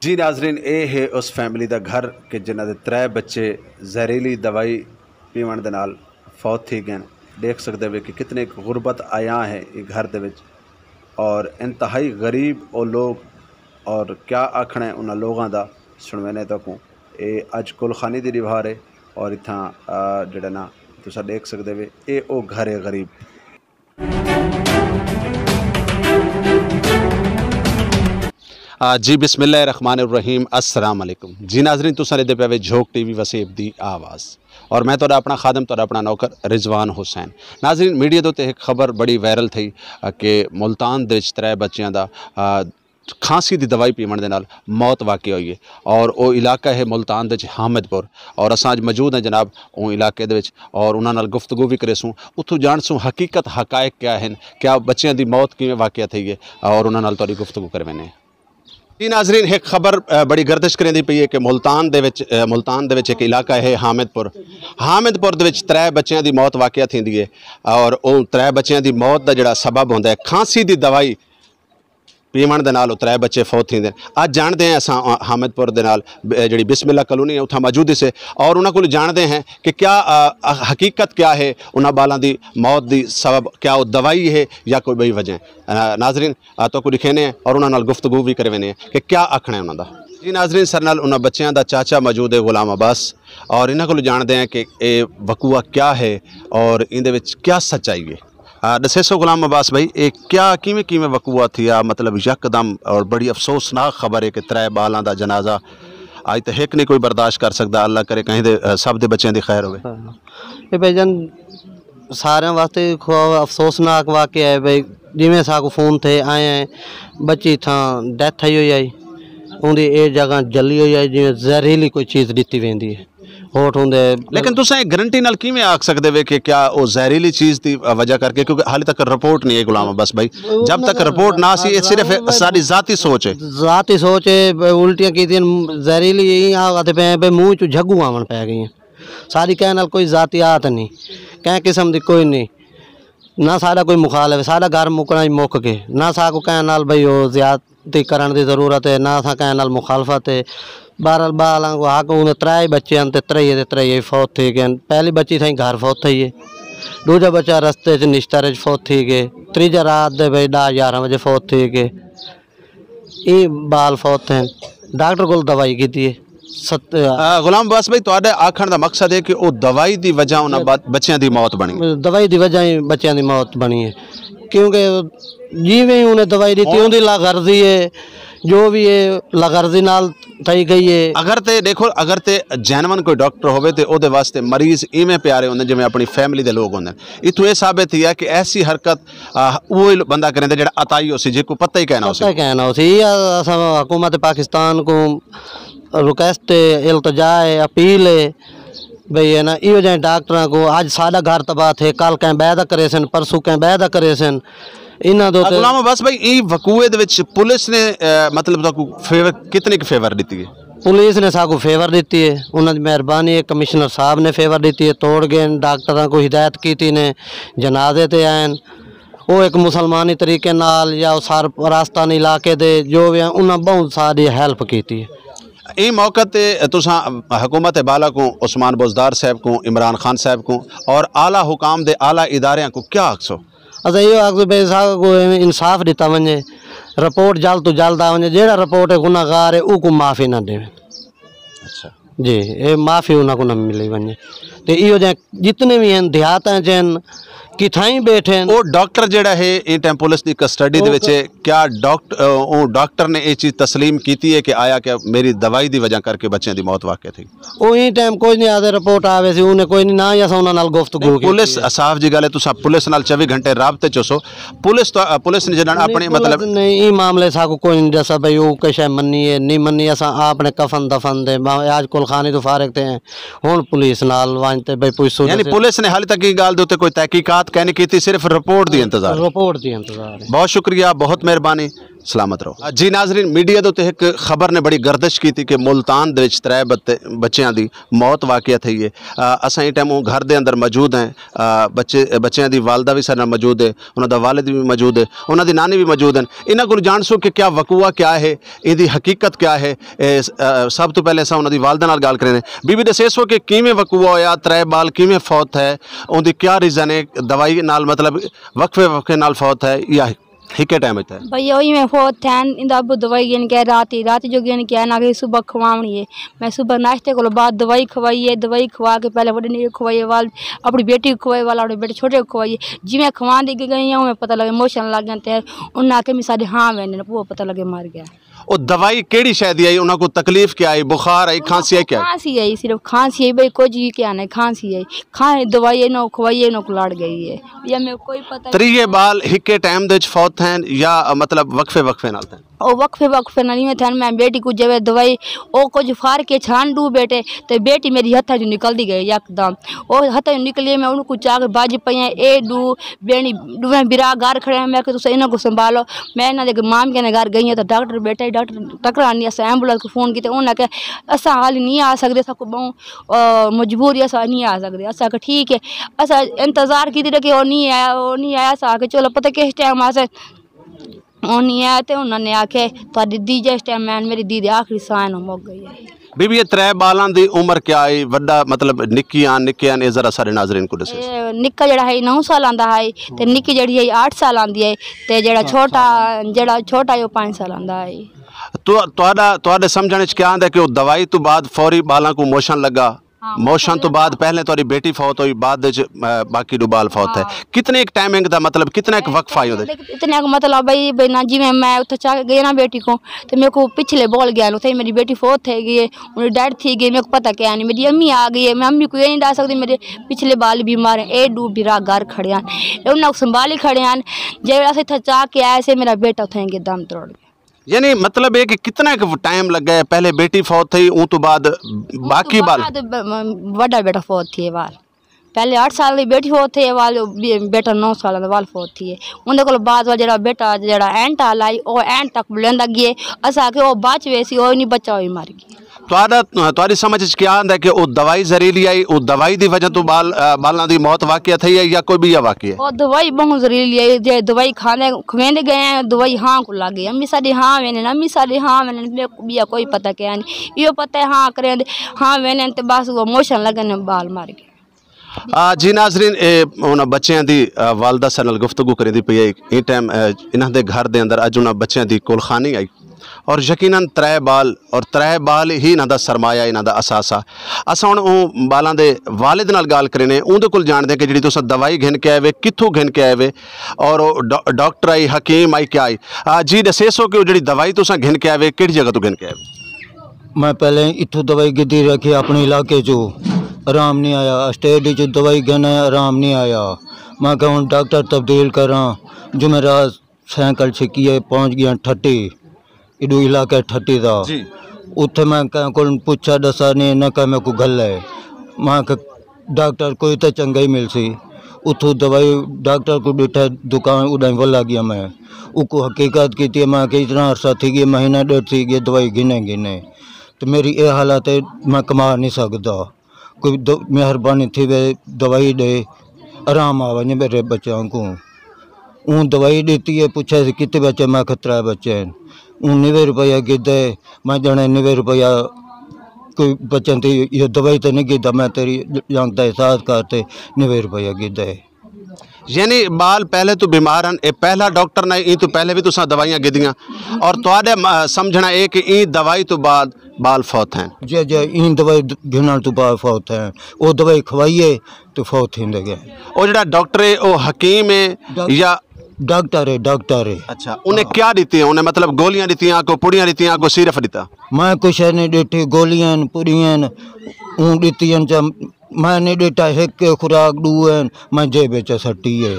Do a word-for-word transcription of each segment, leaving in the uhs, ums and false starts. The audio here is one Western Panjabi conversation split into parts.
جی ناظرین، اے ہے اس فیملی دا گھر کہ جنہاں دے ترے بچے زہریلی دوائی پیون دے نال فوت تھی گئے۔ دیکھ سکدے وے کہ کتنے غربت آیا ہے یہ گھر دے وچ، اور انتہائی غریب او لوگ، اور کیا آکھنا ہے انہاں لوگاں دا، سنوینے تکوں۔ اے اج کل خانی دی دیوار ہے، اور اتھاں آ، جڑا نا، تساں دیکھ سکدے وے، اے او گھر ہے غریب۔ آ، جی، بسم اللہ الرحمن الرحیم، السلام علیکم۔ جی ناظرین، تساں دے پے وے جھوک ٹی وی وسیب دی آواز، اور میں تہاڈا اپنا خادم، تہاڈا اپنا نوکر رضوان حسین۔ ناظرین، میڈیا دے تے ایک خبر بڑی وائرل تھی، آ، کہ ملتان دے وچ ترے بچیاں دا، آ، کھانسی دی دوائی پیون دے نال موت واقع ہوئی ہے، اور او علاقہ ہے ملتان دے وچ حامد پور، اور اساں اج موجود ہیں جناب، او علاقے دے وچ، اور انہاں نال گفتگو بھی کرے سوں، اتھوں جان سوں حقیقت حقائق کیا ہیں، کیا بچیاں دی موت کیویں واقع تھئی ہے، اور انہاں نال تہاڈی گفتگو کروینے ہیں۔ جی ناظرین، ایک خبر، آ، بڑی گردش کریندی پئی ہے کہ ملتان دے وچ، آ، ملتان دے وچ ایک علاقہ ہے حامد پور۔ حامد پور دے وچ ترے بچیاں دی موت واقع تھیندی ہے، اور او ترے بچیاں دی موت دا جڑا سبب ہوندا ہے کھانسی دی دوائی پیون دے نال، او ترے بچے فوت تھیندے ہیں۔ اج جانتے ہیں اساں، آ، حامد پور دے نال، ب-، جڑی بسم اللہ کالونی ہے، اتھاں موجود سے، اور انہاں کول جانتے ہیں کہ کیا، آ، حقیقت کیا ہے، انہاں بالاں دی موت دی سبب کیا او دوائی ہے یا کوئی بئی وجہ ہے۔ آ، ناظرین، آ، تو کو دکھینے ہیں اور انہاں نال گفتگو بھی کروینے ہیں کہ کیا آکھنا ہے انہاں دا۔ جی ناظرین، سر نال انہاں بچیاں دا چاچا موجود ہے، غلام عباس، اور انہاں کول جانتے ہیں کہ اے وقوع کیا ہے اور ان دے وچ کیا سچائی ہے۔ آ، دسیسو غلام عباس بھائی، اے کیا، کیویں کیویں وقوع تھیا؟ مطلب یکدم، اور بڑی افسوسناک خبر ہے کہ ترے بالاں دا جنازہ اج تے ہک نہیں کوئی برداشت کر سکدا۔ اللہ کرے کہیں دے، آ، سب دے بچیاں دی خیر ہوئے۔ اے بھائی جان، سارے واسطے خو-، افسوسناک واقعہ ہے بھائی۔ جویں ساکو فون تے آئے ہیں، بچی تھاں ڈیتھ تھئی ہوئی آئی، اوندی اے جگہ جلی ہوئی آئی، جویں زہریلی کوئی چیز دتی ویندی ہے۔ ہوٹ ہوندے۔ لیکن تساں یہ گارنٹی نال کیویں آکھ سکدے وے کہ کیا او زہریلی چیز دی وجہ کر کے، کیونکہ حال تک رپورٹ نہیں ہے غلام عباس بھائی؟ جب تک رپورٹ نہ سی، یہ صرف ساری ذاتی سوچ ہے۔ ذاتی سوچ ہے، الٹیاں کیتیاں، زہریلی ہی آ آتے پے ہیں، بے منہ چوں جھگو آون پے گئی ہیں۔ ساری کہن نال کوئی ذاتیات نہیں، کہیں قسم دی کوئی نہیں۔ نہ ساڈا کوئی مخالف ہے، ساڈا گھر مکنا ہی مک گئے، نہ ساکو کہن نال بھئی او زیادتی کرن دی ضرورت ہے، نہ اساں کہن نال مخالفت ہے۔ بہرحال بالاں کو حق ہوندے، ترے ہی بچے ہن تے ترے ہی دے ترے ہی فوت تھی گئے۔ پہلی بچی تھیں گھر فوت تھی ہے، دوجا بچہ رستے چ نشتر چ فوت تھی گئے، تریجا رات دے بھئی ڈاہ یارہ بجے فوت تھی گئے۔ اے بال فوت ہیں، ڈاکٹر کول دوائی کیتی ہے۔ ست آ، غلام عباس بھائی، تہاڈے آکھن دا مقصد ہے کہ او دوائی دی وجہ انہاں ب-، بچیاں دی موت بنی؟ دوائی دی وجہ ہی بچیاں دی موت بنی ہے، کیونکہ جیویں انہیں دوائی دتی، اوندی لا غرضی ہے، جو بھی ہے، لا غرضی نال تھئی گئی ہے۔ اگر تے دیکھو، اگر تے جینون کوئی ڈاکٹر ہوے تے او دے واسطے مریض ایویں پیارے ہوندے جویں اپنی فیملی دے لوگ ہوندے۔ اتھوں اے ثابت تھیا کہ ایسی حرکت، آ، او بندہ کریندا جڑا عطائی ہو سی، جے کو پتہ ہی کہنا ہو سی۔ پتہ ہی کہنا ہو سی۔ یہ اساں حکومت پاکستان کو ریکویسٹ ہے، التجا ہے، اپیل ہے، بھئی ہے نا، ایو جائیں ڈاکٹراں کو، اج ساڈا گھر تباہ تھے، کل کہیں بے دا کرے سن، پرسوں کہیں بے دا کرے سن۔ انہاں دے آ، تے غلام عباس بھائی، ای وقوع دے وچ پولیس نے، آ، مطلب، تہاکوں فیور، کتنے ک فیور دتی ہے؟ پولیس نے ساکوں فیور دتی ہے، انہاں دی مہربانی ہے، کمشنر صاحب نے فیور دتی ہے، توڑ گئے، ڈاکٹراں کو ہدایت کیتی نے، جنازے تے آئے۔ او ایک مسلمانی طریقے نال یا او سر راستہ نہیں علاقے دے جو بھی ہیں، انہاں بہت ساری ہیلپ کیتی ہے۔ ایں موقع تے تساں حکومت بالا کو، عثمان بزدار صاحب کو، عمران خان صاحب کو اور اعلیٰ حکام دے اعلیٰ اداریاں کو کیا آکھسو؟ اساں ایہو آکھسوں بھئی ساکوں کوئی انصاف ڈتا ونجے، رپورٹ جلد تو جلد آ ونجے، جیڑا رپورٹ گناہ گار ہے، او کو معافی نہ دیویں۔ اچھا۔ جی، اے معافی انہاں کو نہ ملی ونجے۔ تے ایہو جے جتنے بھی ہیں دیہاتاں چ ہیں، کتھائیں بیٹھے ہیں۔ او ڈاکٹر جیڑا ہے، اے ٹائم پولیس دی کسٹڈی دے وچ ہے، کیا ڈاکٹر، او ڈاکٹر نے اے چیز تسلیم کیتی ہے کہ آیا کہ میری دوائی دی وجہ کر کے بچیاں دی موت واقع تھی؟ او ایں ٹائم کچھ نہیں آدھے، رپورٹ آوے سی، انہیں کوئی نہیں، نہ ہی اساں انہاں نال گفتگو نہیں، کیتی پولیس ہے۔ صاف جی گل ہے، تساں پولیس نال چوبی گھنٹے رابطے چ ہسو۔ پولیس تو، پولیس نے جنہاں نہیں، اپنی پولیس مطلب نے ایں معاملے ساکو کوئی نہیں دسا بھئی او کشے منی ہے، نہیں منی، اساں اپنے کفن دفن دے، ما-، آج کل خانی تو فارغ تھے ہیں، ہن پولیس نال ونج تے بھائی پوچھ سو یعنی دے پولیس نے حال تک یہ گل دے تے کوئی تحقیقات کہنی کیتی، صرف رپورٹ دی انتظار۔ رپورٹ دی انتظار ہے۔ بہت شکریہ، بہت مہربانی، سلامت رہو۔ جی ناظرین، میڈیا دے تے ایک خبر نے بڑی گردش کیتی کہ ملتان دے وچ ترے بت-، بچیاں دی موت واقعہ تھئی ہے۔ آ، اساں اس ٹائم گھر دے اندر موجود ہیں۔ آ، بچے، بچیاں دی والدہ بھی سارے نال موجود ہے، انہاں دا والد بھی موجود ہے، انہاں دی نانی بھی موجود ہیں۔ انہاں کول جان سو کہ کیا وقوع کیا ہے، ان دی حقیقت کیا ہے۔ اے، آ، سب تو پہلے اساں انہاں دی والدہ نال گل کرنے۔ بی بی دسے سو کہ کیویں وقوع ہویا، ترے بال کیویں فوت ہے، ان دی کیا ریزن ہے، دوائی نال مطلب وقفے وقفے نال فوت ہے یا ہکے ٹائم وچ ہے؟ بھائی، اوہی میں فوت تھین، اندا ابو دوائی گن کے راتی، راتی جو گن کے آنا کہ صبح کھواونی ہے۔ میں صبح ناشتے کولوں بعد دوائی کھوائی ہے، دوائی کھوا کے پہلے وڈے نے کھوائی ہے، وال اپنی بیٹی کو کھوائی، والا اپنے بیٹے چھوٹے کو کھوائی ہے۔ جی میں کھوان دی گئی ہوں، میں پتہ لگے موشن لگ گئے تے انہاں آکھیا، "میں ساڈے ہاں ویندے نے، وہ پتہ لگے مر گیا۔" او دوائی کیڑی شے دی آئی؟ انہاں کو تکلیف کیا آئی؟ بخار آئی، کھانسی آئی، کیا آئی؟ کھانسی آئی، صرف کھانسی آئی، بھائی کچھ ہی کیا نہیں، کھانسی آئی۔ کھان دوائی انہاں کو کھوائی، انہاں کو لڑ گئی ہے۔ یا میں کوئی پتہ نہیں۔ تریے بال ہکے ٹائم دے وچ فوت ہیں یا مطلب وقفے وقفے نال تھے؟ او وقفے وقفے نال ہی میں تھے، میں بیٹی کو جب دوائی، او کچھ فار کے چھان ڈو بیٹے، تے بیٹی میری ہتھاں چوں نکل دی گئی یکدم۔ او ہتھاں چوں نکلی، میں انہاں کو چاہ کے بج پئی ہیں، اے ڈو بینی، دوویں برا گھر کھڑے ہیں۔ میں کہ تساں انہاں کو سنبھالو۔ میں انہاں دے مام کے گھر گئی ہاں، تو ڈاکٹر بیٹھا ہی، ڈاکٹر ٹکرا نہیں، اساں ایمبولینس کو فون کیتے، انہاں کہ اساں حال نہیں آ سکدے، ساکو بہوں، آ، مجبوری، اساں نہیں آ سکدے۔ اساں کہ ٹھیک ہے، اساں انتظار کیتے رکھے، او نہیں آیا، او نہیں آیا، اساں کہ چلو پتہ کس ٹائم آسے، او نہیں آیا۔ تے انہاں نے آکھے تہاڈی دی جس ٹائم میں میری دی دے آخری ساہ نو مک گئی ہے۔ بی بی، یہ ترے بالاں دی عمر کیا ہے؟ وڈا مطلب نکی آن، نکے آن، یہ ذرا سارے ناظرین کو دسے۔ اے نکا جڑا ہے نو سالاں دا ہے، تے نکی جڑی ہے آٹھ سالاں دی ہے، تے جڑا چھوٹا، جڑا چھوٹا ہے وہ پانچ سالاں دا ہے۔ تو تہاڈا، تہاڈے سمجھنے چ کیا آندا ہے کہ وہ دوائی تو بعد فوری بالاں کو موشن لگا؟ موشن تو بعد پہلے تہاڈی بیٹی فوت ہوئی، بعد وچ، اے، باقی دو بال فوت ہے۔ کتنے ایک ٹائمنگ دا مطلب کتنا ایک وقفہ آئی ہوندے؟ اتنے ایک مطلب بھائی، بھائی نہ جی میں، میں اتھے چا کے گئی نا بیٹی کو، تے میرے کو پچھلے بول گیا نا، اتھے میری بیٹی فوت تھی گئی ہے، انہیں ڈیڈ تھی گئی، میرے کو پتہ کیا نہیں، میری امی آ گئی ہے، میں امی کو یہ نہیں ڈال سکتی، میرے پچھلے بال بیمار ہیں، اے ڈو بیرا گھر کھڑے ہیں، اے انہاں کو سنبھالی کھڑے ہیں، جے اسے اتھے چا کے آئے سے میرا بیٹا اتھے کے دم توڑ گیا۔ یعنی مطلب یہ کہ کتنا ایک ٹائم لگا ہے، پہلے بیٹی فوت تھی، اون تو بعد باقی بال؟ بعد ب-، ب-، وڈا بیٹا فوت تھی ہے وال۔ پہلے آٹھ سال دی بیٹی فوت تھی ہے وال، بی-، بیٹا نو سال دا وال فوت تھی ہے۔ اون دے کول بعد وال جڑا بیٹا جڑا اینٹ آ لائی، او اینٹ تک بلند گئے۔ اسا کہ او بچ ویسی، او نہیں بچا، او ہی مر گیا۔ تہاڈا، تہاڈی سمجھ وچ کیا آندا ہے کہ او دوائی زہریلی آئی، او دوائی دی وجہ تو بال، آ، بالاں دی موت واقعہ تھئی ہے یا کوئی بھی واقعہ ہے؟ او دوائی بہت زہریلی آئی، جے دوائی کھانے، کھویندے گئے ہیں، دوائی ہاں کو لگ گئی۔ امی ساڈی ہاں وینے نا، امی ساڈی ہاں وینے، میرے کو بھی کوئی پتہ کیا نہیں۔ ایو پتہ ہے ہاں کریں دے، ہاں وینے تے بس وہ موشن لگے نے، بال مر گئے۔ آ، جی ناظرین، اے انہاں بچیاں دی، آ، والدہ سر نال گفتگو کریندی پئی ہے۔ ایں ٹائم، آ، انہاں دے گھر دے اندر اج انہاں بچیاں دی کول خانی آئی اور یقیناً ترے بال، اور ترے بال ہی انہاں دا سرمایہ، انہاں دا اثاثہ۔ اساں ہن اوں بالاں دے والد نال گل کرینے، اوں دے کول جاندے کہ جڑی تساں دوائی گھن کے آئے وے، کتھوں گھن کے آئے وے، اور او ڈا-، ڈاکٹر آئی، حکیم آئی، کیا آئی؟ آ، جی دسے سو کہ او جڑی دوائی تساں گھن کے آئے وے، کیڑی جگہ تو گھن کے آئے وے؟ میں پہلے اتھوں دوائی گدی رکھی اپنے علاقے چوں، آرام نہیں آیا۔ اسٹیٹ چوں دوائی گھن آیا، آرام نہیں آیا۔ میں کہا ہن ڈاکٹر تبدیل کراں۔ جمعرات سائیکل چھکی ہے، پہنچ گیا ٹھٹی، ایڈو علاقہ ٹھٹی دا۔ جی۔ اتھے میں کہاں کول پوچھا، دسا نے، نہ کہا میں کو گل ہے۔ میں کہا ڈاکٹر کوئی تے چنگا ہی مل سی۔ اتھوں دوائی ڈاکٹر کو ڈٹھا، دکان اڈائیں ولا گیا میں۔ او کو حقیقت کیتی ہے، میں کہ اتنا عرصہ تھی گیا، مہینہ ڈیڑھ تھی گیا، دوائی گھنے گھنے۔ تو میری اے حالت ہے، میں کما نہیں سکدا۔ کوئی دو-، مہربانی تھی وے، دوائی دے، آرام آ ونجے میرے بچیاں کو۔ اون دوائی دیتی ہے، پوچھا سی کتنے بچے، میں کہ ترے بچے ہیں۔ اون نوے روپیہ گدے، میں جانے نوے روپیہ کوئی بچن تے یہ دوائی تے نہیں گدا، میں تیری جان دا احساس کرتے نوے روپیہ گدے۔ یعنی بال پہلے تو بیمار ہیں، اے پہلا ڈاکٹر نے، ایں تو پہلے بھی تساں دوائیاں گدیاں، اور تہاڈے، م-، سمجھنا اے کہ ایں دوائی تو بعد بال فوت ہیں؟ جی، جی، ایں دوائی د-، گھنن تو بعد فوت ہیں۔ او دوائی کھوائیے تو فوت ہی گئے۔ او جڑا ڈاکٹر ہے، او حکیم ہے ڈاک-، یا؟ ڈاکٹر ہے، ڈاکٹر ہے۔ اچھا، انہیں کیا دیتی ہیں؟ انہیں مطلب گولیاں دیتی ہیں، کو پڑیاں دیتی ہیں، کو سیرپ دیتا؟ میں کچھ نہیں دیتی، گولیاں، پڑیاں، اون دیتی ہیں، چا-، میں نہیں دیتا، ایک خوراک ڈو ہیں، میں جیب وچ سٹی ہے۔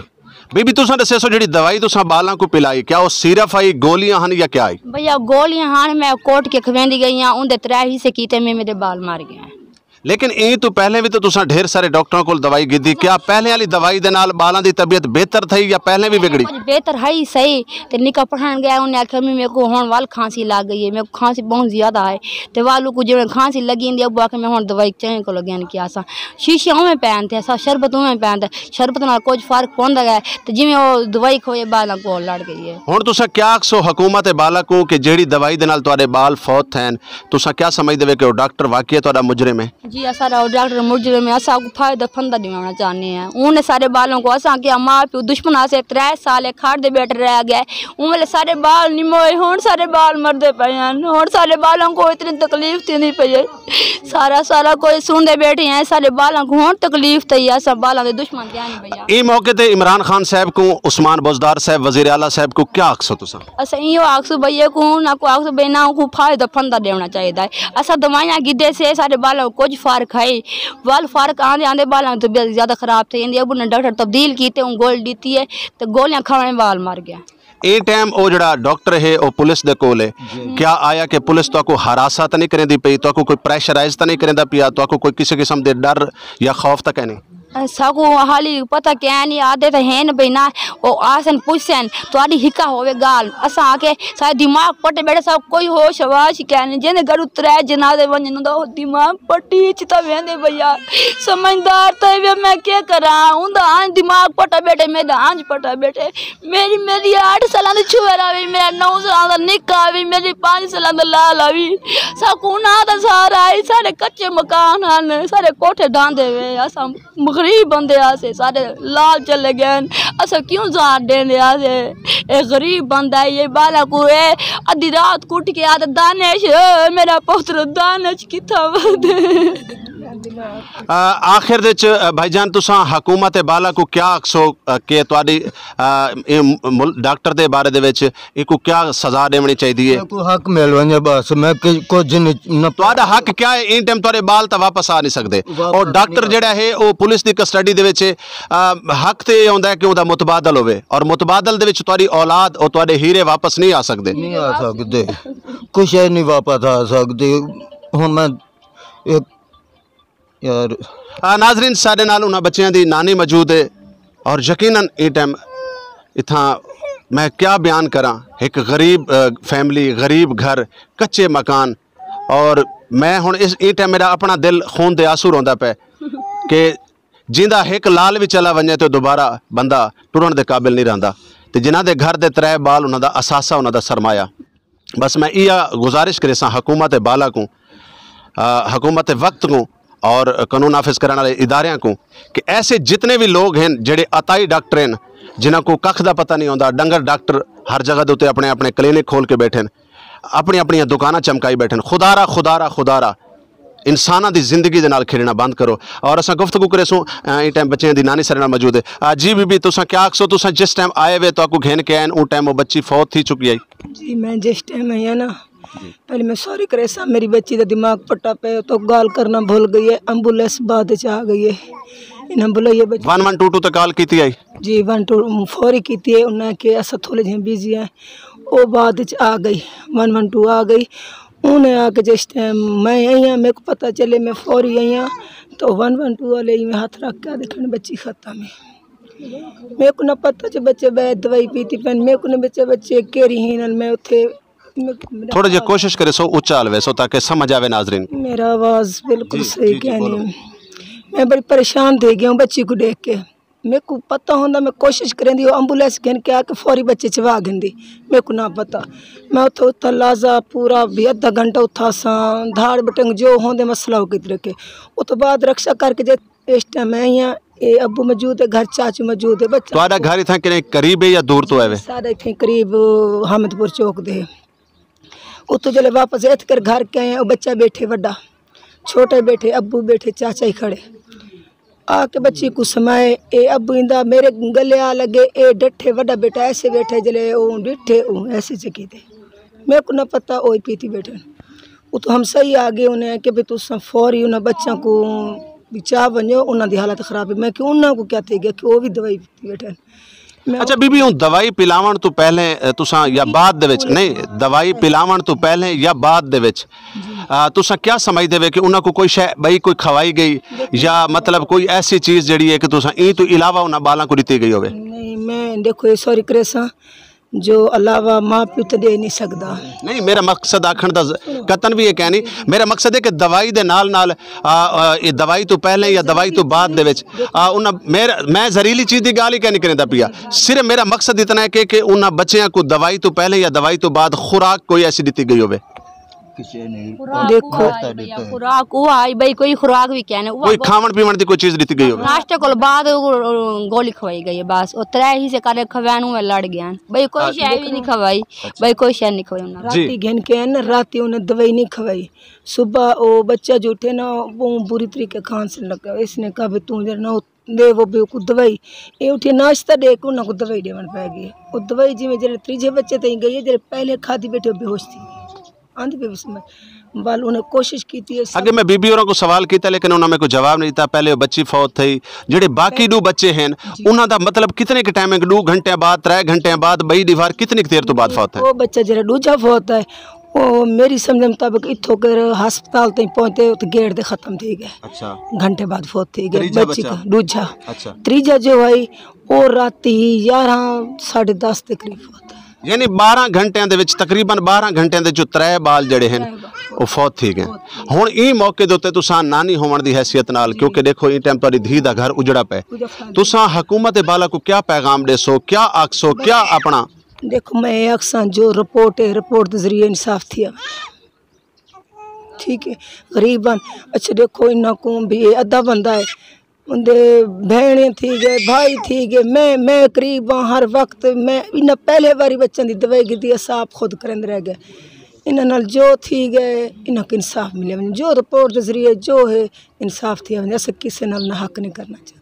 بی بی، تساں دسیا سو، جڑی دوائی تساں بالاں کو پلائی، کیا وہ سیرپ آئی، گولیاں ہن یا کیا آئی؟ بھیا، گولیاں ہن، میں کوٹ کے کھویندی گئی ہاں، اون دے ترے حصے کیتے، میں، میرے بال مر گئے ہیں۔ لیکن ایں تو پہلے بھی تو تساں ڈھیر سارے ڈاکٹراں کول دوائی گھدی، کیا پہلے والی دوائی دے نال بالاں دی طبیعت بہتر تھئی یا پہلے بھی وگڑی؟ کچھ بہتر ہے ہی صحیح۔ تے نکا پڑھن گیا، انہیں آکھیا، "میں، میرے کو ہن ول کھانسی لگ گئی ہے، میرے کو کھانسی بہت زیادہ ہے۔" تے والو کو جویں کھانسی لگی ہوندی، ابو آکھیا، "میں ہن دوائی چنگے کو لگین کیا سا۔" شیشے اوویں پین تے سا، شربت اوویں پین تے، شربت نال کچھ فرق پوندا گیا۔ تے جویں او دوائی کھوئے، بالاں کو لڑ گئی ہے۔ ہن تساں کیا آکھسو حکومت بالا کو کہ جیڑی دوائی دے نال تہاڈے بال فوت تھین، تساں کیا سمجھدے وے کہ او ڈاکٹر واقعی تہاڈا مجرم ہے؟ جی، اساں ڈاکٹر مجرم ہے، اساں کو فائدہ فندہ دیوانا چاہنے ہیں۔ انہیں سارے بالوں کو اساں کیا ماں پیو دشمن آسے ترے سال کھڑ دے بیٹھ رہ گئے۔ اون ویلے سارے بال نہیں موئے، ہن سارے بال مردے پئے ہیں۔ ہن سارے بالاں کو اتنی تکلیف تھی نہیں پئی ہے۔ سارا، سارا کوئی سن دے بیٹھے ہیں، سارے بالاں کو ہن تکلیف تھی ہے، اساں بالاں دے دشمن کیا نہیں پئے۔ ایں موقع تے عمران خان صاحب کو، عثمان بزدار صاحب، وزیر اعلیٰ صاحب کو کیا آکھسو تساں؟ اساں ایہو آکھسو بھئی، اے کو نہ کو آکھسو بھئی، نہ کو فائدہ فندہ دیونا چاہیدا ہے۔ اساں دوائیاں گھدے سے، ساڈے بالاں کو کچھ فرق ہے، ول فرق آندے آندے بالاں تو زیادہ خراب تھئی جاندی۔ ابو نے ڈاکٹر تبدیل کیتے، اون گول ڈیتی ہے تے گولیاں کھاونے بال مر گیا۔ اے ٹائم او جڑا ڈاکٹر ہے، او پولیس دے کول ہے۔ کیا آیا کہ پولیس تو کو ہراساں تاں نہیں کریندی پئی، تو کو کوئی پریشرائز تاں نہیں کریندا پیا، تو کو کوئی کسی قسم دے ڈر یا خوف تک ہے نہیں؟ ساکو حالی پتہ کیا نہیں، آدھے تے ہین بھئی نا، او آسن پوچھسن، تہاڈی ہکا ہووے گال۔ اساں آکھے، سارے دماغ پٹے بیٹھے، ساکو کوئی ہوش آواز کیا نہیں۔ جیندے گھروں ترے جنازے ونجن، اوندا دماغ پٹی اچ تاں ویندے بھیا۔ سمجھدار تے وی میں کیا کراں، اوندا آنج دماغ پٹا بیٹھے، میرا آنج پٹا بیٹھے۔ میری، میری اٹھ سالاں دی چھوہر آوی، میرا نو سالاں دا نکا آوی، میری پانچ سالاں دا لال آوی۔ ساکو نہ دا سہارا آئی، سارے کچے مکان ہن، سارے کوٹھے ڈھاندے وے۔ اساں غریب بندے آسے، سارے لال چلے گئے ہن۔ اساں کیوں زار دیندے آسے؟ اے غریب بندہ ہے، یہ بالا کو اے ادھی رات کو اٹھ کے آتا، "دانش، اے میرا پتر دانش کتھا ودے؟" آ، آخر دے وچ، آ، بھائی جان، تساں حکومت بالا کو کیا آکھسو، آ، کہ تہاڈی، آ، اے مل-، ڈاکٹر دے بارے دے وچ ایکو کیا سزا دیونی چاہیدی ہے؟ میرے کو حق مل ونجے بس، میں کہ-، کچھ نہیں، نہ تہاڈا حق کیا ہے؟ ان ٹائم تہاڈے بال تاں واپس آ نہیں سکدے۔ واپس اور ڈاکٹر نہیں آ جڑا ہے، او پولیس دی کسٹڈی دے وچ ہے۔ آ، حق تے یہ ہوندا ہے کہ اوندا متبادل ہوے، اور متبادل دے وچ تہاڈی اولاد اور تہاڈے ہیرے واپس نہیں آ سکدے۔ نہیں آ سکدے، کچھ ہے نہیں واپس آ سکدے۔ ہن میں ایک یار۔ آ، ناظرین، ساڈے نال انہاں بچیاں دی نانی موجود ہے، اور یقیناً اے ٹائم اتھاں میں کیا بیان کراں، ایک غریب، آ، فیملی، غریب گھر، کچے مکان، اور میں ہن اس، اے ٹائم میرا اپنا دل خون دے آنسو روندا پے کہ جیندا ایک لال وی چلا ونجے تے دوبارہ بندہ ٹرن دے قابل نہیں رہندا۔ تے جنہاں دے گھر دے ترے بال، انہاں دا اثاثہ، انہاں دا سرمایہ۔ بس میں یہ گزارش کرے ساں حکومت بالا کو، آ، حکومت وقت کو اور قانون نافذ کرنے والے اداریاں کو کہ ایسے جتنے بھی لوگ ہیں جڑے عطائی ڈاکٹر ہیں، جنہاں کو ککھ دا پتہ نہیں ہوندا، ڈنگر ڈاکٹر ہر جگہ دے اپنے اپنے کلینک کھول کے بیٹھے ہیں، اپنی اپنی دکاناں چمکائی بیٹھے ہیں۔ خدا را، خدا را، خدا را، انساناں دی زندگی دے نال کھیلنا بند کرو۔ اور اساں گفتگو کرے سوں، آ، اس ٹائم بچیاں دی نانی سارے نال موجود ہے۔ آ، جی بی بی، تساں کیا آکھسو؟ تساں جس ٹائم آئے وے، تو کو گھن کے آئے، او ٹائم او بچی فوت تھی چکی آئی۔ جی، میں جس ٹائم آئی ہاں نا، پہلے میں سوری کرے سا، میری بچی دا دماغ پٹا پے، تو گال کرنا بھول گئی ہے، ایمبولینس بعد وچ آ گئی ہے، انہاں بلائی ہے بچی۔ ون ون ٹو ٹو تے کال کیتی آئی؟ جی، ون ٹو فوری کیتی ہے، انہاں کہ اسا تھوڑے جہاں بزی ہیں، او بعد وچ آ گئی، ون ون ٹو آ گئی۔ انہیں آ کے جس ٹائم میں آئی ہاں، میرے کو پتہ چلے، میں فوری آئی ہاں، تو ون ون ٹو والے ہی میں ہاتھ رکھ کے دیکھن بچی ختم ہے۔ میرے کو نہ پتہ جو بچے بے دوائی پیتی پین، میرے کو نہ بچے، بچے کہہ رہی ہیں، میں اتھے، میں، میرا تھوڑا جہا کوشش کرے سو اچا الوے سو تاکہ سمجھ آوے ناظرین۔ میرا آواز بالکل جی، صحیح جی، جی، کہنی بولو۔ ہوں۔ میں بڑی پریشان تھی گیا ہوں بچی کو دیکھ کے۔ میرے کو پتہ ہوندا، میں کوشش کریندی، وہ ایمبولینس گھن کے آ کے فوری بچے چوا گھندی۔ میرے کو نہ پتہ۔ میں اتھا، اتھا لازا پورا بھی ادھا گھنٹہ اتھا ساں، دھاڑ بٹنگ جو ہوندے مسئلہ ہو کے رکھے۔ اس تو بعد رکشا کر کے جے اس ٹائم میں آئی ہاں، اے ابو موجود ہے، گھر چاچو موجود ہے، بچہ تہاڈا گھر اتھاں کنے قریب ہے یا دور تو ہے وے؟ سارے اتھے قریب حامد پور چوک دے۔ اتھوں جلے واپس اتھ کر گھر کے آئے ہیں، او بچہ بیٹھے وڈا، چھوٹے بیٹھے، ابو بیٹھے، چاچا ہی کھڑے۔ آ کے بچی کو سمائے، اے ابو ایندا میرے گلے آ لگے، اے ڈٹھے، وڈا بیٹا ایسے بیٹھے، جلے او ڈٹھے، او ایسے چکی تے۔ میرے کو نہ پتہ، او ہی پیتی بیٹھے۔ اتھوں ہمسائے آ گئے، انہیں کہ بھی تساں فوری انہاں بچیاں کو بچا ونجو، انہاں دی حالت خراب ہے۔ میں کہ انہاں کو کیا تھی گیا کہ وہ بھی دوائی پیتی بیٹھے۔ اچھا بی بی، ہوں دوائی پلاون تو پہلے، اے، تساں یا بعد دے وچ، نہیں، دوائی پلاون تو پہلے یا بعد دے وچ، آ، تساں کیا سمجھدے وے کہ انہاں کو کوئی شے بئی کوئی کھوائی گئی، یا مطلب کوئی ایسی چیز جڑی ہے کہ تساں ایں تو علاوہ انہاں بالاں کو دتی گئی ہوے؟ نہیں، میں دیکھو، یہ سوری کریساں، جو علاوہ ماں پیو تے دے نہیں سکدا۔ نہیں، میرا مقصد آکھن دا ز-، قطن بھی یہ کہنی، میرا مقصد ہے کہ دوائی دے نال نال، آ، آ، یہ دوائی تو پہلے یا دوائی تو بعد دے وچ، آ، انہاں، میرا، میں زہریلی چیز دی گال ہی کہنی کریندا پیا۔ صرف میرا مقصد اتنا ہے کہ، کہ انہاں بچیاں کو دوائی تو پہلے یا دوائی تو بعد خوراک کوئی ایسی دتی گئی ہوے۔ خوراک دیکھو۔ وہ آئی بھیا، خوراک وہ آئی بھائی، کوئی خوراک بھی کہنے، وہ کوئی کھاون پیون دی کوئی چیز دتی گئی ہوے؟ ناشتے کول بعد وہ گولی کھوائی گئی ہے بس، وہ ترے ہی سے کرے کھوینوں میں لڑ گیا۔ بھائی کوئی شے بھی نہیں کھوائی، بھائی کوئی شے نہیں کھوائی انہاں نے۔ جی۔ راتی گھن کے آئے نا، راتی انہیں دوائی نہیں کھوائی۔ صبح وہ بچہ جو اٹھے نا، وہ بری طریقے کھانسنے لگا۔ اس نے کہا، "بھی تو ذرا نہ دے وہ بھی کو دوائی۔" یہ اٹھے ناشتہ دے کے انہاں کو دوائی دیون پی گئی۔ وہ دوائی جی میں جڑے تیجے بچے تئیں گئی ہے، جڑے پہلے کھادی بیٹھے وہ بے ہوش تھی۔ آندی پی بس میں بال انہیں کوشش کیتی ہے سب۔ اگے میں بی بی ہوراں کو سوال کیتا، لیکن انہاں میں کوئی جواب نہیں دتا۔ پہلے وہ بچی فوت تھی، جڑے باقی دو بچے ہیں، جی۔ انہاں دا مطلب کتنے کے ٹائمنگ، دو گھنٹے بعد، ترے گھنٹے بعد، بئی دیوار کتنی دیر تو بعد فوت ہے؟ وہ بچہ جڑا دوجا فوت ہے، وہ میری سمجھ مطابق اتھوں کر ہسپتال تائیں پہنچتے تے گیٹ دے ختم تھی گئے۔ اچھا۔ گھنٹے بعد فوت تھی گئے۔ تیجا بچی بچہ؟ کا دوجا۔ اچھا۔ تیجا جو ہے، وہ راتی یارہ، ساڑھے دس دے قریب فوت ہے۔ یعنی بارہ گھنٹیاں دے وچ، تقریباً بارہ گھنٹیاں دے وچ ترے بال جڑے ہیں، ترے بال۔ وہ فوت تھی گئے۔ فوت تھی گئے۔ ہن ایں موقع دے اُتے تساں نانی ہوون دی حیثیت نال، کیونکہ دیکھو، ایں ٹائم تہاڈی دھی دا گھر اجڑا پے۔ اجڑا پے۔ تساں حکومت بالا کو کیا پیغام دے سو، کیا آکھ سو، کیا اپنا؟ دیکھو، میں یہ آکھ ساں جو رپورٹ ہے، رپورٹ دے ذریعے انصاف تھیا۔ ٹھیک ہے، غریب ہن۔ اچھا، دیکھو، انہاں کو بھی یہ ادھا بندہ ہے، اندے بہنیں تھی گئے، بھائی تھی گئے، میں، میں غریب ہاں، ہر وقت میں انہاں پہلے باری بچوں دی دوائی گدی، اساں آپ خود کرند رہ گئے۔ انہاں نال جو تھی گئے، انہاں کو انصاف ملے۔ جو رپورٹ دے ذریعے جو ہے، انصاف تھی، اساں کسے نال نہ حق نہیں کرنا چاہتے۔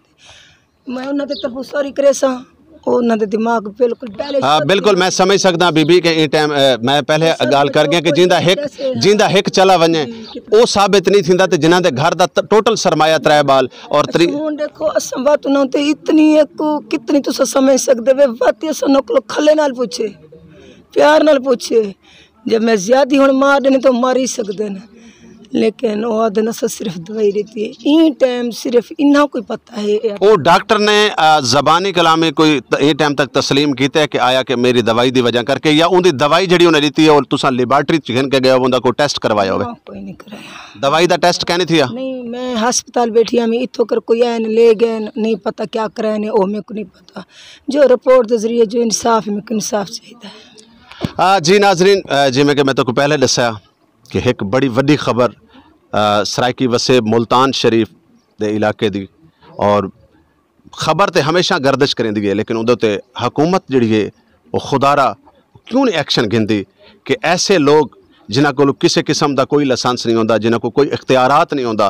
میں انہاں دے طرفوں سوری کرے ساں، او انہاں دے دماغ بالکل پہلے آ، شروع بالکل، میں سمجھ سکدا بی بی کہ اے ٹائم، اے، میں پہلے گل کر گیا کہ جیندا ہک، جیندا ہک چلا ونجے، او ثابت نہیں تھیندا تے جنہاں دے گھر دا ٹ-، ٹوٹل سرمایہ ترے بال اور تری۔ ہن دیکھو، اساں وقت انہاں تے اتنی ایک، کتنی تساں سمجھ سکدے وے، وقت اساں نقل کھلے نال پوچھے، پیار نال پوچھے۔ جب میں زیادہ ہن مار دینے تو مار ہی سکدے نے، لیکن او آدھے نے اساں صرف دوائی دیتی ہے۔ این ٹائم صرف انہاں کوئی پتہ ہے۔ او ڈاکٹر نے، آ، زبانی کلام میں کوئی ت-، این ٹائم تک تسلیم کیتا ہے کہ آیا کہ میری دوائی دی وجہ کر کے یا ان دی دوائی جڑی انہیں دیتی ہے اور تساں لیبارٹری چ گھن کے گئے ہو، ان دا کوئی ٹیسٹ کروایا ہوئے؟ نہ، کوئی نہیں کرایا۔ دوائی دا ٹیسٹ کہنے تھیا؟ نہیں، میں ہسپتال بیٹھی ہاں، میں اتھوں کر کوئی آئے نے لے گئے، نہیں پتہ کیا کرایا نے، او میرے کو نہیں پتا۔ جو رپورٹ دے ذریعے جو انصاف ہے، میرے کو انصاف چاہیے۔ آ، جی ناظرین، آ، جی میں کہ میں تو کو پہلے دسیا کہ ایک بڑی وڈی خبر، آ، سرائیکی وسیب ملتان شریف دے علاقے دی، اور خبر تے ہمیشہ گردش کریندی ہے، لیکن اودے تے حکومت جڑی ہے، وہ خدا را کیوں نہیں ایکشن گھندی کہ ایسے لوگ جنہاں کول کسے قسم دا کوئی لائسنس نہیں ہوندا، جنہاں کول کوئی اختیارات نہیں ہوندا،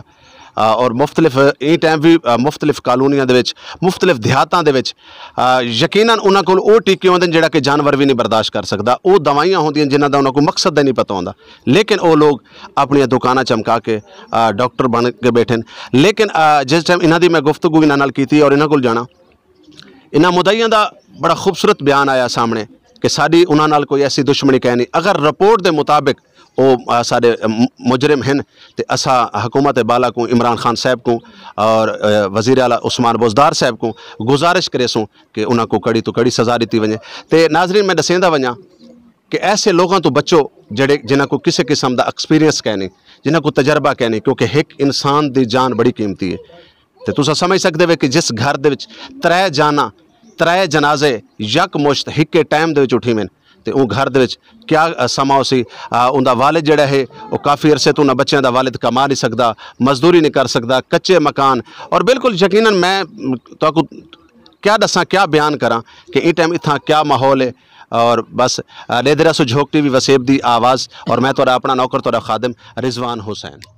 آ، اور مختلف، ایں ٹائم بھی، آ، مختلف کالونیاں دے وچ، مختلف دیہاتاں دے وچ، آ، یقیناً انہاں کول او ٹیکے ہوندے نے جڑا کہ جانور بھی نہیں برداشت کر سکدا، او دوائیاں ہوندیاں جنہاں دا انہاں کول مقصد دا نہیں پتہ ہوندا، لیکن او لوگ اپنیاں دکاناں چمکا کے، آ، ڈاکٹر بن کے بیٹھے نے۔ لیکن، آ، جس ٹائم انہاں دی میں گفتگو انہاں نال کیتی اور انہاں کول جانا، انہاں مدعیاں دا بڑا خوبصورت بیان آیا سامنے کہ ساڈی انہاں نال کوئی ایسی دشمنی کہہ نہیں۔ اگر رپورٹ دے مطابق او، آ، ساڈے، م-، مجرم ہن، تے اساں حکومت بالا کو، عمران خان صاحب کو اور، آ، وزیر اعلیٰ عثمان بزدار صاحب کو گزارش کرے سوں کہ انہاں کو کڑی تو کڑی سزا دتی ونجے۔ تے ناظرین، میں دسیندا ونجاں کہ ایسے لوگاں تو بچو جڑے، جنہاں کو کسے قسم دا ایکسپیرینس کہہ نہیں، جنہاں کو تجربہ کہہ نہیں، کیونکہ ایک انسان دی جان بڑی قیمتی ہے۔ تے تساں سمجھ سکدے وے کہ جس گھر دے وچ ترے جاناں، ترے جنازے یک مشت ہکے ٹائم دے وچ اٹھی وین، تے اون گھر دے وچ کیا، آ، سما ہوسی، آ، اوندا والد جڑا ہے، او کافی عرصے تو انہاں بچیاں دا والد کما نہیں سکدا، مزدوری نہیں کر سکدا، کچے مکان، اور بالکل یقیناً میں، م، تہاکوں کیا دساں، کیا بیان کراں کہ ایں ٹائم اتھاں کیا ماحول ہے۔ اور بس، آ، دیدرا سو جھوک ٹی وی وسیب دی آواز، اور میں تہاڈا اپنا نوکر، تہاڈا خادم رضوان حسین۔